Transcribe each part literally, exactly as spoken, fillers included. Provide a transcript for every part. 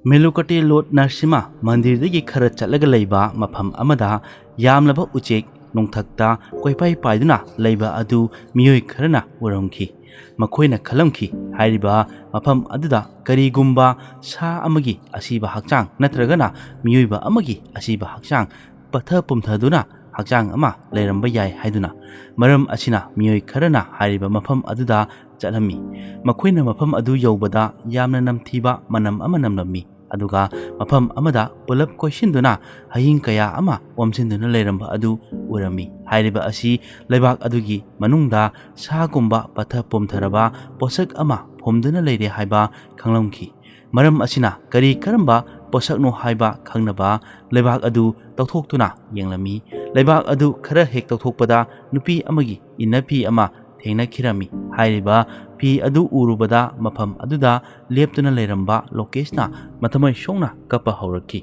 ꯃꯦꯂꯨꯀꯇꯦ ꯂꯣꯔꯗ ꯅꯔꯁꯤꯃꯥ ꯃꯟꯗꯤꯔꯗꯒꯤ ꯈꯔ ꯆꯠꯂꯒ ꯂꯩꯕ ꯃꯐꯝ ꯑꯃꯗ ꯌꯥꯝꯂꯕ ꯎꯆꯦꯛ ꯅꯣꯡꯊꯛꯇ ꯀꯣꯏꯄꯥꯏ ꯄꯥꯏꯗꯨꯅ ꯂꯩꯕ ꯑꯗꯨ ꯃꯤꯑꯣꯏ ꯈꯔꯅ ꯎꯔꯝꯈꯤ꯫ ꯃꯈꯣꯏꯅ ꯈꯜꯂꯝꯈꯤ, ꯍꯥꯏꯔꯤꯕ ꯃꯐꯝ ꯑꯗꯨꯗ ꯀꯔꯤꯒꯨꯝꯕ ꯁꯥ ꯑꯃꯒꯤ ꯑꯁꯤꯕ ꯍꯛꯆꯥꯡ ꯅꯠꯇ꯭ꯔꯒꯅ ꯃꯤꯑꯣꯏꯕ ꯑꯃꯒꯤ ꯑꯁꯤꯕ ꯍꯛꯆꯥꯡ ꯄꯠꯊ ꯄꯨꯝꯊꯗꯨꯅ ꯍꯛꯆꯥꯡ ꯑꯃ ꯂꯩꯔꯝꯕ ꯌꯥꯏ ꯍꯥꯏꯗꯨꯅ꯫ ꯃꯔꯝ ꯑꯁꯤꯅ ꯃꯤꯑꯣꯏ ꯈꯔꯅ ꯍꯥꯏꯔꯤꯕ ꯃꯐꯝ ꯑꯗꯨꯗ ꯆꯠꯂꯝꯃꯤ꯫ ꯃꯈꯣꯏꯅ ꯃꯐꯝ ꯑꯗꯨ ꯌꯧꯕꯗ ꯌꯥꯝꯅ ꯅꯝꯊꯤꯕ ꯃꯅꯝ ꯑꯃ ꯅꯝꯂꯝꯃꯤ꯫ ꯑꯗꯨꯒ ꯃꯐꯝ ꯑꯃꯗ ꯄꯨꯂꯞ ꯀꯣꯏꯁꯤꯟꯗꯨꯅ ꯍꯌꯤꯡ ꯀꯌꯥ ꯑꯃ ꯑꯣꯝꯁꯤꯟꯗꯨꯅ ꯂꯩꯔꯝꯕ ꯑꯗꯨ ꯎꯔꯝꯃꯤ꯫ ꯍꯥꯏꯔꯤꯕ ꯑꯁꯤ ꯂꯩꯕꯥꯛ ꯑꯗꯨꯒꯤ ꯃꯅꯨꯡꯗ ꯁꯥꯒꯨꯝꯕ ꯄꯠꯊ ꯄꯨꯝꯊꯔꯕ ꯄꯣꯠꯁꯛ ꯑꯃ ꯐꯨꯝꯗꯨꯅ ꯂꯩꯔꯦ ꯍꯥꯏꯕ ꯈꯪꯂꯝꯈꯤ꯫ ꯃꯔꯝ ꯑꯁꯤꯅ ꯀꯔꯤ ꯀꯔꯝꯕ ꯄꯣꯠꯁꯛꯅꯣ ꯍꯥꯏꯕ ꯈꯪꯅꯕ ꯂꯩꯕꯥꯛ ꯑꯗꯨ ꯇꯧꯊꯣꯛꯇꯨꯅ ꯌꯦꯡꯂꯝꯃꯤ꯫ ꯂꯩꯕꯥꯛ ꯑꯗꯨ ꯈꯔ ꯍꯦꯛ ꯇꯧꯊꯣꯛꯄꯗ ꯅꯨꯄꯤ ꯑꯃꯒꯤ ꯏꯟꯅꯐꯤ ꯑꯃ ꯊꯦꯡꯅꯈꯤꯔꯝꯃꯤ꯫ ꯍꯥꯏꯔꯤꯕ ꯐꯤ ꯑꯗꯨ ꯎꯔꯨꯕꯗ ꯃꯐꯝ ꯑꯗꯨꯗ ꯂꯦꯞꯇꯨꯅ ꯂꯩꯔꯝꯕ ꯂꯣꯀꯦꯁꯅ ꯃꯊꯃꯣꯏ ꯁꯣꯛꯅ ꯀꯞꯄ ꯍꯧꯔꯛꯈꯤ꯫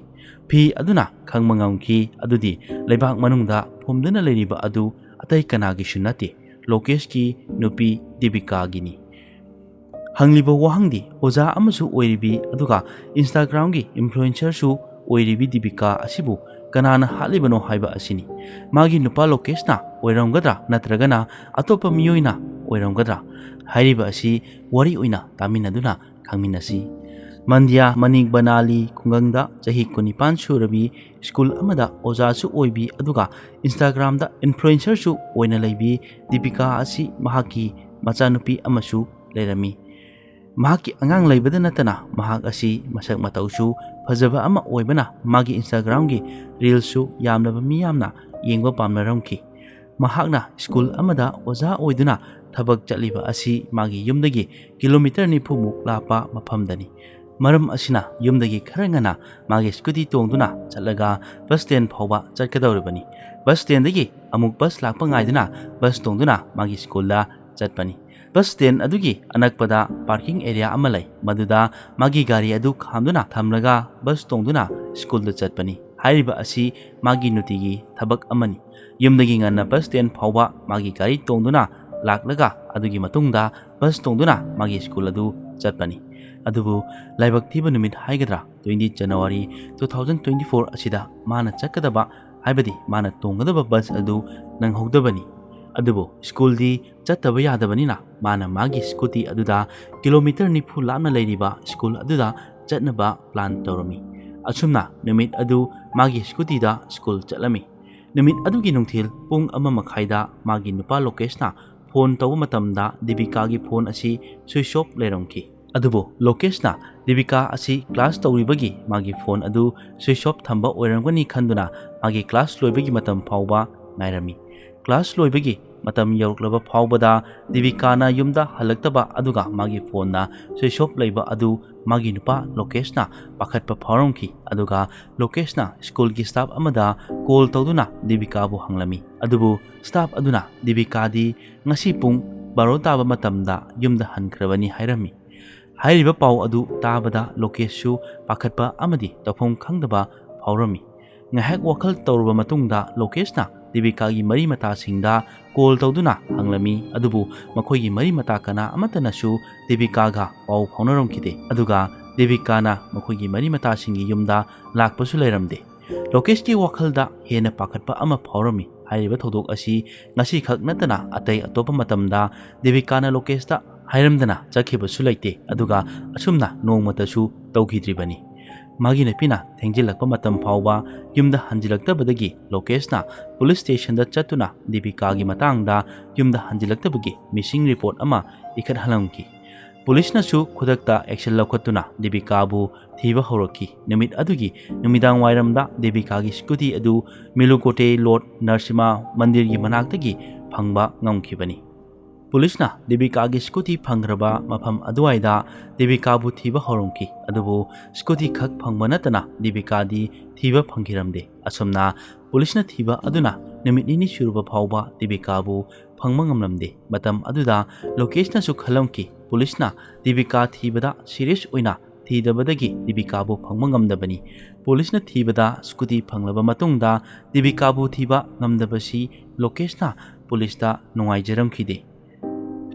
ꯐꯤ ꯑꯗꯨꯅ ꯈꯪꯕ ꯉꯝꯈꯤ ꯑꯗꯨꯗꯤ ꯂꯩꯕꯥꯛ ꯃꯅꯨꯡꯗ ꯐꯨꯝꯗꯨꯅ ꯂꯩꯔꯤꯕ ꯑꯗꯨ ꯑꯇꯩ ꯀꯅꯥꯒꯤꯁꯨ ꯅꯠꯇꯦ, ꯂꯣꯀꯦꯁꯀꯤ ꯅꯨꯄꯤ ꯗꯤꯕꯤꯀꯥꯒꯤꯅꯤ꯫ ꯍꯪꯂꯤꯕ ꯋꯥꯍꯪꯗꯤ ꯑꯣꯖꯥ ꯑꯃꯁꯨ ꯑꯣꯏꯔꯤꯕꯤ ꯑꯗꯨꯒ Instagram-ꯒꯤ influencer-ꯁꯨ ꯑꯣꯏꯔꯤꯕꯤ ꯗꯤꯕꯤꯀꯥ ꯑꯁꯤꯕꯨ ꯀꯅꯥꯅ ꯍꯥꯠꯂꯤꯕꯅꯣ ꯍꯥꯏꯕ ꯑꯁꯤꯅꯤ꯫ ꯃꯥꯒꯤ ꯅꯨꯄꯥ ꯂꯣꯀꯦꯁꯅ ꯑꯣꯏꯔꯝꯒꯗ꯭ꯔꯥ ꯅꯠꯇ꯭ꯔꯒꯅ ꯑꯇꯣꯞꯄ ꯃꯤꯑꯣꯏꯅ ꯑꯣꯏꯔꯝꯒꯗ꯭ꯔꯥ ꯍꯥꯏꯔꯤꯕ ꯑꯁꯤ ꯋꯥꯔꯤ ꯑꯣꯏꯅ ꯇꯥꯃꯤꯟꯅꯗꯨꯅ ꯈꯪꯃꯤꯟꯅꯁꯤ꯫ ꯃꯟꯗ꯭ꯌꯥ ꯃꯅꯤꯛ ꯕꯅꯥꯂꯤ ꯈꯨꯡꯒꯪꯗ ꯆꯍꯤ ꯀꯨꯟꯅꯤꯄꯥꯟ ꯁꯨꯔꯕꯤ, ꯁ꯭ꯀꯨꯜ ꯑꯃꯗ ꯑꯣꯖꯥꯁꯨ ꯑꯣꯏꯕꯤ ꯑꯗꯨꯒ Instagram-ꯗ influencer-ꯁꯨ ꯑꯣꯏꯅ ꯂꯩꯕꯤ ꯗꯤꯄꯤꯀꯥ ꯑꯁꯤ ꯃꯍꯥꯛꯀꯤ ꯃꯆꯥꯅꯨꯄꯤ ꯑꯃꯁꯨ ꯂꯩꯔꯝꯃꯤ꯫ ꯃꯍꯥꯛꯀꯤ ꯑꯉꯥꯡ ꯂꯩꯕꯗ ꯅꯠꯇꯅ ꯃꯍꯥꯛ ꯑꯁꯤ ꯃꯁꯛ ꯃꯇꯧꯁꯨ ꯐꯖꯕ ꯑꯃ ꯑꯣꯏꯕꯅ ꯃꯥꯒꯤ Instagram-ꯒꯤ reel-ꯁꯨ ꯌꯥꯝꯂꯕ ꯃꯤꯌꯥꯝꯅ ꯌꯦꯡꯕ ꯄꯥꯝꯅꯔꯝꯈꯤ꯫ ꯃꯍꯥꯛꯅ ꯁ꯭ꯀꯨꯜ ꯑꯃꯗ ꯑꯣꯖꯥ ꯑꯣꯏꯗꯨꯅ ꯊꯕꯛ ꯆꯠꯂꯤꯕ ꯑꯁꯤ ꯃꯥꯒꯤ ꯌꯨꯝꯗꯒꯤ ꯀꯤꯂꯣꯃꯤꯇꯔ ꯅꯤꯐꯨꯃꯨꯛ ꯂꯥꯞꯄ ꯃꯐꯝꯗꯅꯤ꯫ ꯃꯔꯝ ꯑꯁꯤꯅ ꯌꯨꯝꯗꯒꯤ ꯈꯔ ꯉꯟꯅ ꯃꯥꯒꯤ ꯁ꯭ꯀꯨꯇꯤ ꯇꯣꯡꯗꯨꯅ ꯆꯠꯂꯒ ꯕꯁ ꯁ꯭ꯇꯦꯟ ꯐꯥꯎꯕ ꯆꯠꯀꯗꯧꯔꯤꯕꯅꯤ꯫ ꯕꯁ ꯁ꯭ꯇꯦꯟꯗꯒꯤ ꯑꯃꯨꯛ ꯕꯁ ꯂꯥꯛꯄ ꯉꯥꯏꯗꯨꯅ ꯕꯁ ꯇꯣꯡꯗꯨꯅ ꯃꯥꯒꯤ ꯁ꯭ꯀꯨꯜꯗ ꯆꯠꯄꯅꯤ꯫ ꯕꯁ ꯁ꯭ꯇꯦꯟ ꯑꯗꯨꯒꯤ ꯑꯅꯛꯄꯗ parking area ꯑꯃ ꯂꯩ, ꯃꯗꯨꯗ ꯃꯥꯒꯤ ꯒꯥꯔꯤ ꯑꯗꯨ ꯈꯥꯝꯗꯨꯅ ꯊꯝꯂꯒ ꯕꯁ ꯇꯣꯡꯗꯨꯅ ꯁ꯭ꯀꯨꯜꯗ ꯆꯠꯄꯅꯤ꯫ ꯍꯥꯏꯔꯤꯕ ꯑꯁꯤ ꯃꯥꯒꯤ ꯅꯨꯡꯇꯤꯒꯤ ꯊꯕꯛ ꯑꯃꯅꯤ꯫ ꯌꯨꯝꯗꯒꯤ ꯉꯟꯅ ꯕꯁ ꯁ꯭ꯇꯦꯟ ꯐꯥꯎꯕ ꯃꯥꯒꯤ ꯒꯥꯔꯤ ꯇꯣꯡꯗꯨꯅ ꯂꯥꯛꯂꯒ ꯑꯗꯨꯒꯤ ꯃꯇꯨꯡꯗ ꯕꯁ ꯇꯣꯡꯗꯨꯅ ꯃꯥꯒꯤ ꯁ꯭ꯀꯨꯜ ꯑꯗꯨ ꯆꯠꯄꯅꯤ꯫ ꯑꯗꯨꯕꯨ ꯂꯥꯏꯕꯛ ꯊꯤꯕ ꯅꯨꯃꯤꯠ ꯍꯥꯏꯒꯗ꯭ꯔꯥ, twenty January two thousand twenty four ꯑꯁꯤꯗ ꯃꯥꯅ ꯆꯠꯀꯗꯕ, ꯍꯥꯏꯕꯗꯤ ꯃꯥꯅ ꯇꯣꯡꯒꯗꯕ ꯕꯁ ꯑꯗꯨ ꯅꯪꯍꯧꯗꯕꯅꯤ꯫ ꯑꯗꯨꯕꯨ ꯁ꯭ꯀꯨꯜꯗꯤ ꯆꯠꯇꯕ ꯌꯥꯗꯕꯅꯤꯅ ꯃꯥꯅ ꯃꯥꯒꯤ ꯁ꯭ꯀꯨꯇꯤ ꯑꯗꯨꯗ ꯀꯤꯂꯣꯃꯤꯇꯔ ꯅꯤꯐꯨ ꯂꯥꯞꯅ ꯂꯩꯔꯤꯕ ꯁ꯭ꯀꯨꯜ ꯑꯗꯨꯗ ꯆꯠꯅꯕ ꯄ꯭ꯂꯥꯟ ꯇꯧꯔꯝꯃꯤ꯫ ꯑꯁꯨꯝꯅ ꯅꯨꯃꯤꯠ ꯑꯗꯨ ꯃꯥꯒꯤ ꯁ꯭ꯀꯨꯇꯤꯗ ꯁ꯭ꯀꯨꯜ ꯆꯠꯂꯝꯃꯤ꯫ ꯅꯨꯃꯤꯠ ꯑꯗꯨꯒꯤ ꯅꯨꯡꯊꯤꯜ ꯄꯨꯡ ꯑꯃ ꯃꯈꯥꯏꯗ ꯃꯥꯒꯤ ꯅꯨꯄꯥ ꯂꯣꯀꯦꯁꯅ ꯐꯣꯟ ꯇꯧꯕ ꯃꯇꯝꯗ ꯗꯤꯕꯤꯀꯥꯒꯤ ꯐꯣꯟ ꯑꯁꯤ ꯁ꯭ꯋꯤꯆ ꯑꯣꯐ ꯂꯩꯔꯝꯈꯤ꯫ ꯑꯗꯨꯕꯨ ꯂꯣꯀꯦꯁꯅ ꯗꯤꯕꯤꯀꯥ ꯑꯁꯤ ꯀ꯭ꯂꯥꯁ ꯇꯧꯔꯤꯕꯒꯤ ꯃꯥꯒꯤ ꯐꯣꯟ ꯑꯗꯨ ꯁ꯭ꯋꯤꯆ ꯑꯣꯐ ꯊꯝꯕ ꯑꯣꯏꯔꯝꯒꯅꯤ ꯈꯟꯗꯨꯅ ꯃꯥꯒꯤ ꯀ꯭ꯂꯥꯁ ꯂꯣꯏꯕꯒꯤ ꯃꯇꯝ ꯐꯥꯎꯕ ꯉꯥꯏꯔꯝꯃꯤ꯫ ꯀ꯭ꯂꯥꯁ ꯂꯣꯏꯕꯒꯤ ꯃꯇꯝ ꯌꯧꯔꯛꯂꯕ ꯐꯥꯎꯕꯗ ꯗꯤꯕꯤꯀꯥꯅ ꯌꯨꯝꯗ ꯍꯜꯂꯛꯇꯕ, ꯑꯗꯨꯒ ꯃꯥꯒꯤ ꯐꯣꯟꯅ ꯁ꯭ꯋꯤꯆ ꯑꯣꯐ ꯂꯩꯕ ꯑꯗꯨ ꯃꯥꯒꯤ ꯅꯨꯄꯥ ꯂꯣꯀꯦꯁꯅ ꯄꯥꯈꯠꯄ ꯐꯥꯎꯔꯝꯈꯤ꯫ ꯑꯗꯨꯒ ꯂꯣꯀꯦꯁꯅ ꯁ꯭ꯀꯨꯜꯒꯤ ꯁ꯭ꯇꯥꯐ ꯑꯃꯗ ꯀꯣꯜ ꯇꯧꯗꯨꯅ ꯗꯤꯕꯤꯀꯥꯕꯨ ꯍꯪꯂꯝꯃꯤ꯫ ꯑꯗꯨꯕꯨ ꯁ꯭ꯇꯥꯐ ꯑꯗꯨꯅ ꯗꯤꯕꯤꯀꯥꯗꯤ ꯉꯁꯤ ꯄꯨꯡ ꯕꯥꯔꯣ ꯇꯥꯕ ꯃꯇꯝꯗ ꯌꯨꯝꯗ ꯍꯟꯈ꯭ꯔꯕꯅꯤ ꯍꯥꯏꯔꯝꯃꯤ꯫ ꯍꯥꯏꯔꯤꯕ ꯄꯥꯎ ꯑꯗꯨ ꯇꯥꯕꯗ ꯂꯣꯀꯦꯁꯁꯨ ꯄꯥꯈꯠꯄ ꯑꯃꯗꯤ ꯇꯧꯐꯝ ꯈꯪꯗꯕ ꯐꯥꯎꯔꯝꯃꯤ꯫ ꯉꯥꯏꯍꯥꯛ ꯋꯥꯈꯜ ꯇꯧꯔꯕ ꯃꯇꯨꯡꯗ ꯂꯣꯀꯦꯁꯅ ꯗꯤꯕꯤꯀꯥꯒꯤ ꯃꯔꯤ ꯃꯇꯥꯁꯤꯡꯗ ꯀꯣꯜ ꯇꯧꯗꯨꯅ ꯍꯪꯂꯝꯃꯤ꯫ ꯑꯗꯨꯕꯨ ꯃꯈꯣꯏꯒꯤ ꯃꯔꯤ ꯃꯇꯥ ꯀꯅꯥ ꯑꯃꯠꯇꯅꯁꯨ ꯗꯤꯕꯤꯀꯥꯒ ꯄꯥꯎ ꯐꯥꯎꯅꯔꯝꯈꯤꯗꯦ꯫ ꯑꯗꯨꯒ ꯗꯤꯕꯤꯀꯥꯅ ꯃꯈꯣꯏꯒꯤ ꯃꯔꯤ ꯃꯇꯥꯁꯤꯡꯒꯤ ꯌꯨꯝꯗ ꯂꯥꯛꯄꯁꯨ ꯂꯩꯔꯝꯗꯦ꯫ ꯂꯣꯀꯦꯁꯀꯤ ꯋꯥꯈꯜꯗ ꯍꯦꯟꯅ ꯄꯥꯈꯠꯄ ꯑꯃ ꯐꯥꯎꯔꯝꯃꯤ꯫ ꯍꯥꯏꯔꯤꯕ ꯊꯧꯗꯣꯛ ꯑꯁꯤ ꯉꯁꯤꯈꯛ ꯅꯠꯇꯅ ꯑꯇꯩ ꯑꯇꯣꯞꯄ ꯃꯇꯝꯗ ꯗꯤꯕꯤꯀꯥꯅ ꯂꯣꯀꯦꯁꯇ ꯍꯥꯏꯔꯝꯗꯅ ꯆꯠꯈꯤꯕꯁꯨ ꯂꯩꯇꯦ꯫ ꯑꯗꯨꯒ ꯑꯁꯨꯝꯅ ꯅꯣꯡꯃꯇꯁꯨ ꯇꯧꯈꯤꯗ꯭ꯔꯤꯕꯅꯤ꯫ ꯃꯥꯒꯤ ꯅꯨꯄꯤꯅ ꯊꯦꯡꯖꯤꯜꯂꯛꯄ ꯃꯇꯝ ꯐꯥꯎꯕ ꯌꯨꯝꯗ ꯍꯟꯖꯤꯜꯂꯛꯇꯕꯗꯒꯤ ꯂꯣꯀꯦꯁꯅ ꯄꯨꯂꯤꯁ ꯁ꯭ꯇꯦꯁꯟꯗ ꯆꯠꯇꯨꯅ ꯗꯤꯕꯤꯀꯥꯒꯤ ꯃꯇꯥꯡꯗ ꯌꯨꯝꯗ ꯍꯟꯖꯤꯜꯂꯛꯇꯕꯒꯤ ꯃꯤꯁꯤꯡ ꯔꯤꯄꯣꯔꯠ ꯑꯃ ꯏꯈꯠꯍꯜꯂꯝꯈꯤ꯫ ꯄꯨꯂꯤꯁꯅꯁꯨ ꯈꯨꯗꯛꯇ ꯑꯦꯛꯁꯟ ꯂꯧꯈꯠꯇꯨꯅ ꯗꯤꯕꯤꯀꯥꯕꯨ ꯊꯤꯕ ꯍꯧꯔꯛꯈꯤ꯫ ꯅꯨꯃꯤꯠ ꯑꯗꯨꯒꯤ ꯅꯨꯃꯤꯗꯥꯡ ꯋꯥꯏꯔꯝꯗ ꯗꯤꯕꯤꯀꯥꯒꯤ ꯁ꯭ꯀꯨꯇꯤ ꯑꯗꯨ ꯃꯤꯂꯨꯀꯣꯇꯦ ꯂꯣꯔꯗ ꯅꯔꯁꯤꯃꯥ ꯃꯟꯗꯤꯔꯒꯤ ꯃꯅꯥꯛꯇꯒꯤ ꯐꯪꯕ ꯉꯝꯈꯤꯕꯅꯤ꯫ ꯄꯨꯂꯤꯁꯅ ꯗꯤꯕꯤꯀꯥꯒꯤ ꯁ꯭ꯀꯨꯇꯤ ꯐꯪꯈ꯭ꯔꯕ ꯃꯐꯝ ꯑꯗꯨꯋꯥꯏꯗ ꯗꯤꯕꯤꯀꯥꯕꯨ ꯊꯤꯕ ꯍꯧꯔꯝꯈꯤ꯫ ꯑꯗꯨꯕꯨ ꯁ꯭ꯀꯨꯇꯤ ꯈꯛ ꯐꯪꯕ ꯅꯠꯇꯅ ꯗꯤꯕꯤꯀꯥꯗꯤ ꯊꯤꯕ ꯐꯪꯈꯤꯔꯝꯗꯦ꯫ ꯑꯁꯨꯝꯅ ꯄꯨꯂꯤꯁꯅ ꯊꯤꯕ ꯑꯗꯨꯅ ꯅꯨꯃꯤꯠ ꯅꯤꯅꯤ ꯁꯨꯔꯕ ꯐꯥꯎꯕ ꯗꯤꯕꯤꯀꯥꯕꯨ ꯐꯪꯕ ꯉꯝꯂꯝꯗꯦ꯫ ꯃꯇꯝ ꯑꯗꯨꯗ ꯂꯣꯀꯦꯁꯅꯁꯨ ꯈꯜꯂꯝꯈꯤ, ꯄꯨꯂꯤꯁꯅ ꯗꯤꯕꯤꯀꯥ ꯊꯤꯕꯗ ꯁꯤꯔꯤꯌꯁ ꯑꯣꯏꯅ ꯊꯤꯗꯕꯗꯒꯤ ꯗꯤꯕꯤꯀꯥꯕꯨ ꯐꯪꯕ ꯉꯝꯗꯕꯅꯤ꯫ ꯄꯨꯂꯤꯁꯅ ꯊꯤꯕꯗ ꯁ꯭ꯀꯨꯇꯤ ꯐꯪꯂꯕ ꯃꯇꯨꯡꯗ ꯗꯤꯕꯤꯀꯥꯕꯨ ꯊꯤꯕ ꯉꯝꯗꯕꯁꯤ ꯂꯣꯀꯦꯁꯅ ꯄꯨꯂꯤꯁꯇ ꯅꯨꯡꯉꯥꯏꯖꯔꯝꯈꯤꯗꯦ꯫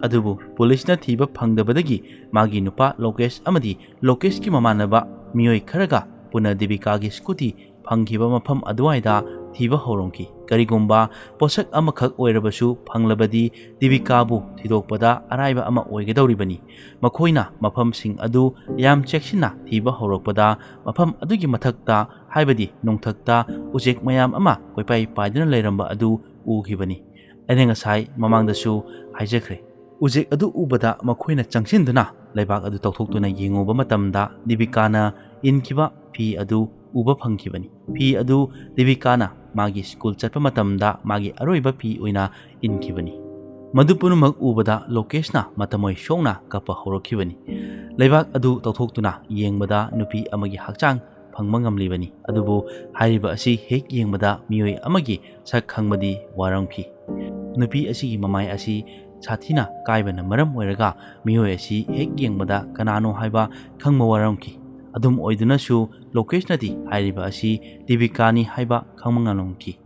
ꯑꯗꯨꯕꯨ ꯄꯨꯂꯤꯁꯅ ꯊꯤꯕ ꯐꯪꯗꯕꯗꯒꯤ ꯃꯥꯒꯤ ꯅꯨꯄꯥ ꯂꯣꯀꯦꯁ ꯑꯃꯗꯤ ꯂꯣꯀꯦꯁꯀꯤ ꯃꯃꯥꯟꯅꯕ ꯃꯤꯑꯣꯏ ꯈꯔꯒ ꯄꯨꯟꯅ ꯗꯤꯕꯤꯀꯥꯒꯤ ꯁ꯭ꯀꯨꯇꯤ ꯐꯪꯈꯤꯕ ꯃꯐꯝ ꯑꯗꯨꯋꯥꯏꯗ ꯊꯤꯕ ꯍꯧꯔꯝꯈꯤ꯫ ꯀꯔꯤꯒꯨꯝꯕ ꯄꯣꯠꯁꯛ ꯑꯃꯈꯛ ꯑꯣꯏꯔꯕꯁꯨ ꯐꯪꯂꯕꯗꯤ ꯗꯤꯕꯤꯀꯥꯕꯨ ꯊꯤꯗꯣꯛꯄꯗ ꯑꯔꯥꯏꯕ ꯑꯃ ꯑꯣꯏꯒꯗꯧꯔꯤꯕꯅꯤ꯫ ꯃꯈꯣꯏꯅ ꯃꯐꯝꯁꯤꯡ ꯑꯗꯨ ꯌꯥꯝ ꯆꯦꯛꯁꯤꯟꯅ ꯊꯤꯕ ꯍꯧꯔꯛꯄꯗ ꯃꯐꯝ ꯑꯗꯨꯒꯤ ꯃꯊꯛꯇ, ꯍꯥꯏꯕꯗꯤ ꯅꯣꯡꯊꯛꯇ, ꯎꯆꯦꯛ ꯃꯌꯥꯝ ꯑꯃ ꯀꯣꯏꯄꯥꯏ ꯄꯥꯏꯗꯨꯅ ꯂꯩꯔꯝꯕ ꯑꯗꯨ ꯎꯈꯤꯕꯅꯤ꯫ ꯑꯩꯅ ꯉꯁꯥꯏ ꯃꯃꯥꯡꯗꯁꯨ ꯍꯥꯏꯖꯈ꯭ꯔꯦ꯫ ꯎꯆꯦꯛ ꯑꯗꯨ ꯎꯕꯗ ꯃꯈꯣꯏꯅ ꯆꯪꯁꯤꯟꯗꯨꯅ ꯂꯩꯕꯥꯛ ꯑꯗꯨ ꯇꯧꯊꯣꯛꯇꯨꯅ ꯌꯦꯡꯉꯨꯕ ꯃꯇꯝꯗ ꯗꯤꯕꯤꯀꯥꯅ ꯏꯟꯈꯤꯕ ꯐꯤ ꯑꯗꯨ ꯎꯕ ꯐꯪꯈꯤꯕꯅꯤ꯫ ꯐꯤ ꯑꯗꯨ ꯗꯤꯕꯤꯀꯥꯅ ꯃꯥꯒꯤ ꯁ꯭ꯀꯨꯜ ꯆꯠꯄ ꯃꯇꯝꯗ ꯃꯥꯒꯤ ꯑꯔꯣꯏꯕ ꯐꯤ ꯑꯣꯏꯅ ꯏꯟꯈꯤꯕꯅꯤ꯫ ꯃꯗꯨ ꯄꯨꯝꯅꯃꯛ ꯎꯕꯗ ꯂꯣꯀꯦꯁꯅ ꯃꯊꯃꯣꯏ ꯁꯣꯛꯅ ꯀꯞꯄ ꯍꯧꯔꯛꯈꯤꯕꯅꯤ꯫ ꯂꯩꯕꯥꯛ ꯑꯗꯨ ꯇꯧꯊꯣꯛꯇꯨꯅ ꯌꯦꯡꯕꯗ ꯅꯨꯄꯤ ꯑꯃꯒꯤ ꯍꯛꯆꯥꯡ ꯐꯪꯕ ꯉꯝꯂꯤꯕꯅꯤ꯫ ꯑꯗꯨꯕꯨ ꯍꯥꯏꯔꯤꯕ ꯑꯁꯤ ꯍꯦꯛ ꯌꯦꯡꯕꯗ ꯃꯤꯑꯣꯏ ꯑꯃꯒꯤ ꯁꯛ ꯈꯪꯕꯗꯤ ꯋꯥꯔꯝꯈꯤ꯫ ꯅꯨꯄꯤ ꯑꯁꯤꯒꯤ ꯃꯃꯥꯏ ꯑꯁꯤ ꯁꯥꯊꯤꯅ ꯀꯥꯏꯕꯅ ꯃꯔꯝ ꯑꯣꯏꯔꯒ ꯃꯤꯑꯣꯏ ꯑꯁꯤ ꯍꯦꯛ ꯌꯦꯡꯕꯗ ꯀꯅꯥꯅꯣ ꯍꯥꯏꯕ ꯈꯪꯕ ꯋꯥꯔꯝꯈꯤ꯫ ꯑꯗꯨꯝ ꯑꯣꯏꯗꯨꯅꯁꯨ ꯂꯣꯀꯦꯁꯅꯗꯤ ꯍꯥꯏꯔꯤꯕ ꯑꯁꯤ ꯗꯤꯕꯤꯀꯥꯅꯤ ꯍꯥꯏꯕ ꯈꯪꯕ ꯉꯝꯂꯝꯈꯤ꯫